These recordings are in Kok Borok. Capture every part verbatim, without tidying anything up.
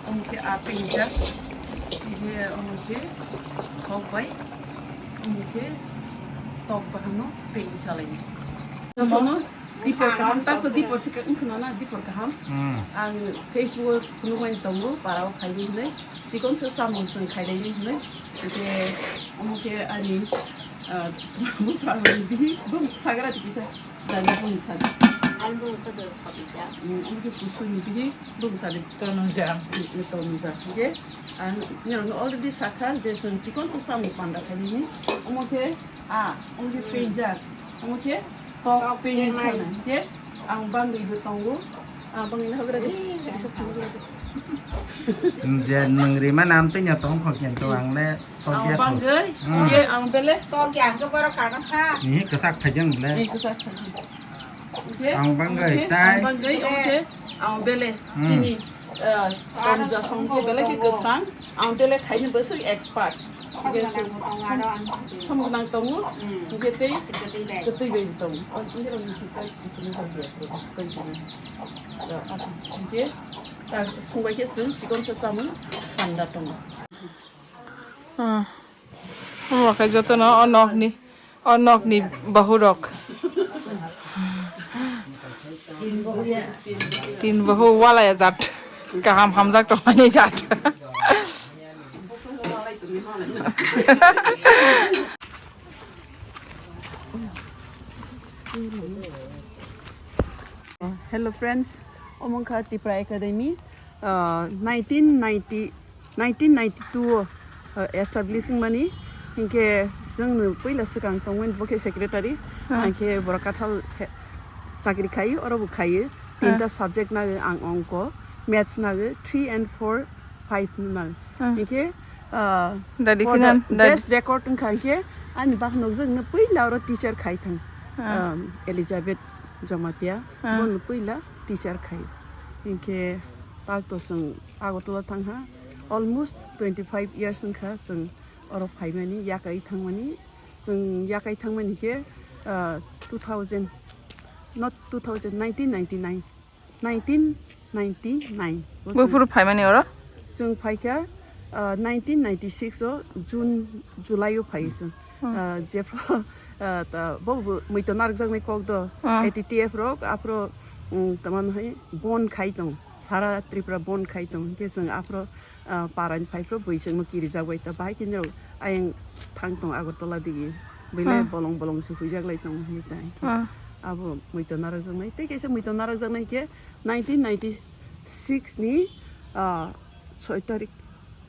Omo khe a pengsa, khe omo khe thok bai, omo khe tok bahano pengwi salaini. Jotono dipor kaham, tak to dipor se wngkha na, dipor kaham. Hmm. Ang Facebook o phunukmani tongo, para o khaidi hinwi, chikon se samung chwng khaidai hinwi. Hwnkhe omo khe ani, ah, bupha ni bihi, bung sagra di kisa. Dani bung sadi. Ang bung khe dos kopi kha. Hmm, omo khe kusui ni bihi bung sadi. Tonuja. Hmm, Tonuja. Hwnkhe ang nirokno already sakha je chwng chikon se samung panda khainani. Omo khe a, omo khe penjak. Omo khe tok penjak sana. Hwnkhe ang bangwi bo tongo. Ah, bangwi na hagra di. Bisa thango. Je nwng rima nam twi nya tong kho kento ang le Ang bangwi, hmm, oke, ang bele. Togi ang ke borok kana sa. Ni kwchak phaijak le. Ni kwchak phaijak. Oke. Ang bangwi, oke, tai. Ang bangwi, oke. Ang bele. Hmm. Chini, eh, Tonuja song ke bele ke kwchang. Ang bele khaini bwswk expert. Oke, som, som gwnang tongo. Hmm. Oke, tei kwtwi bai tongo. Oke, rong ni sipai, oke, oke. Oke, ta sungbai ke sung, chikon sa samung, panda tongo. Hmm. Omo khe jotono o nokni, o nokni bahurok. Tin bahu walaya jat. Kaham hamjak tongmani jat. Hello friends, omo wngkha Tipra Academy, uh, nineteen ninety, nineteen ninety-two o, uh, establish wngmani, hinkhe chwngno puila swkang tongmani bo khe secretary, hmm, hinkhe borok kathal he-, chakri khai, oro bo khai, tinta, hmm, subject nago ang ongko, maths nago three and four, five nago, hmm, hinkhe, uh, Dadi for the khinan, dadi best record wngkha hinkhe ani bak nukjak no puila oro teacher khai thang, hmm, um, Elizabeth Jamatia, hmm, bono puila teacher khai. Hinkhe tak to chwng Agartala thangha, almost twenty five years wngkha chwng oro phaimani, yakai thangmani. Chwng yakai thangmani khe, ah, two thousand, not two thousand, nineteen ninety nine, nineteen ninety nine. Bo phuru phaimani oro? Chwng phaikha, ah, nineteen ninety six o June, July o phai chwng. Hmm. Ah, jephru, ah, ta, bo bo muitu narwkjaknai kok do, hmm, A T T F rok, aphro, um, tamo hai bon khai tong, sara Tripura bon khai tong, hinkhe chwng aphro, ah, parani phaiphro bui chwngno kirijak bai ta, bahai khe nirok ayang thang tong Agartala digi, buile, hmm, bolong bolong se huijak lai tong hinwi ta, hinkhe, hmm, abo muitu narwkjaknai, tei kaisa muitu narwkjaknai khe nineteen ninety six ni, ah, soi tarik,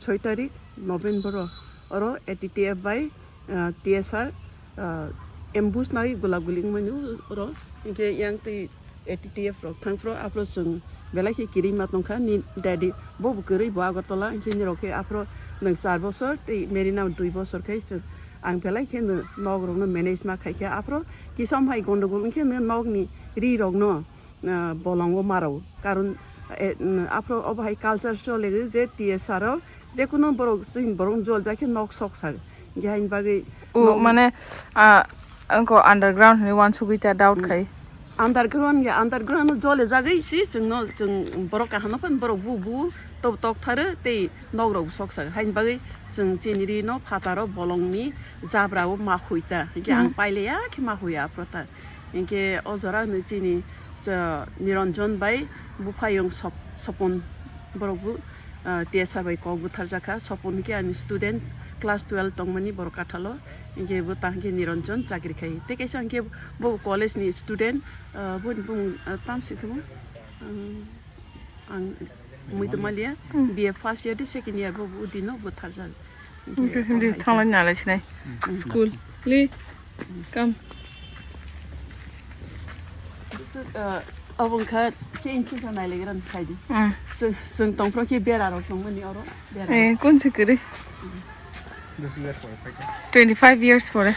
soi tarik November o, oro A T T F bai, ah, T S R, ah, ambush nai gula guli wngmani oro, hinkhe yang twi A T T F rok thangphro, aphro chwng belai khe kirima tongkha, ni daddy bo bo kwrwi bo Agartala, hinkhe nirok khe aphro nwng char bosor tei Merina dui bosor khai chwng, ang belai khe nok rokno manage ma khaikha, aphro kisom hai gondogol wngkhe nokni ri rokno ah, bolongo maro. Karon, eh, mm, aphro obo hai culture chole je T S R o, je kuno borok, chini borok jol jakhe nok sok sak. Hinkhe haini bagwi o nok mane, ah, angko underground hinwi wansugwi ta doubt, mm, khai. Underground ya, underground no jole jagwi si chwngno, chwng borok kaham no phan borok bu, bu tok, tok tharo tei nok rok sok sak. Haini bagwi chwng chini ri no phataro bolongni jabra o ma hui ta. Hinkhe ang, mm, paile ya khe ma hui aphro ta. Hinkhe o jora hwnwi chini, cha, Niranjan bai buphayung Sop-, Sopon borok bo, ah, T S R bai kok butharjak kha. Sopon hinkhe ani student class twelve tongmani borok kathalo. Hinkhe bo ta hinkhe Niranjan chakri khai. Tei kaisa hinkhe bo college ni student, ah, boni bumung, ah, tamsi khemo. Ang muitu maliya, hmm, B A first year de second year bo udi no butharjak. Hinkhe hindi thanglai nalai sinai. Hmm. School. Li. Kam. Uh, abo wngkha change wngkha nailagra phaidi. Hmm. Chwng, chwng tongphro khe bera rok tongmani oro. Bera. Eh, kun se kwrwi? Twenty five years pore.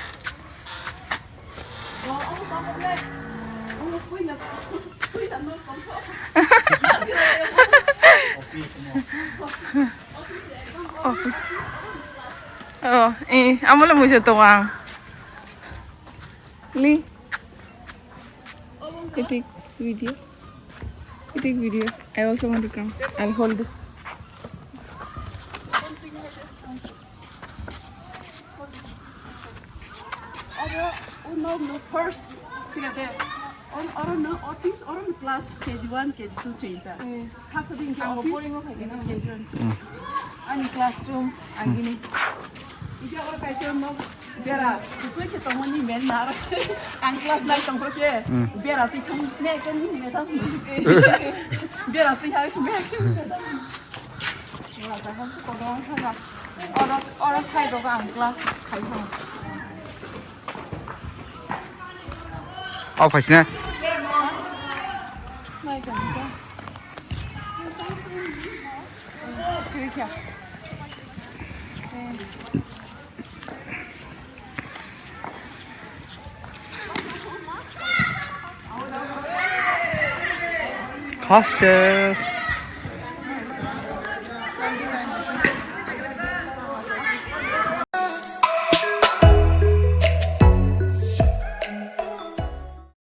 Office. Oh, eh, amo le muijo tongo ang. Li. Etik video. Take video. I also want to come. I'll hold this. Oro, oh, no, no, first. Siga de. Oro, oro no office, oro no class K G one, K G two chinta. Hmm. Hapsa din ke Ang office, boring mo khaikhe na. K G one. Ani classroom, agini. Ija oro kaisa no bera, kusui khe tongmani men nar. Ang class nine tongkho khe, Hmm. bera twi thang, ne ke ni me thang. Bera twi hai sme. Oro, oro side o ang class khai thang. Off khaisina. Nai ka. Hostel.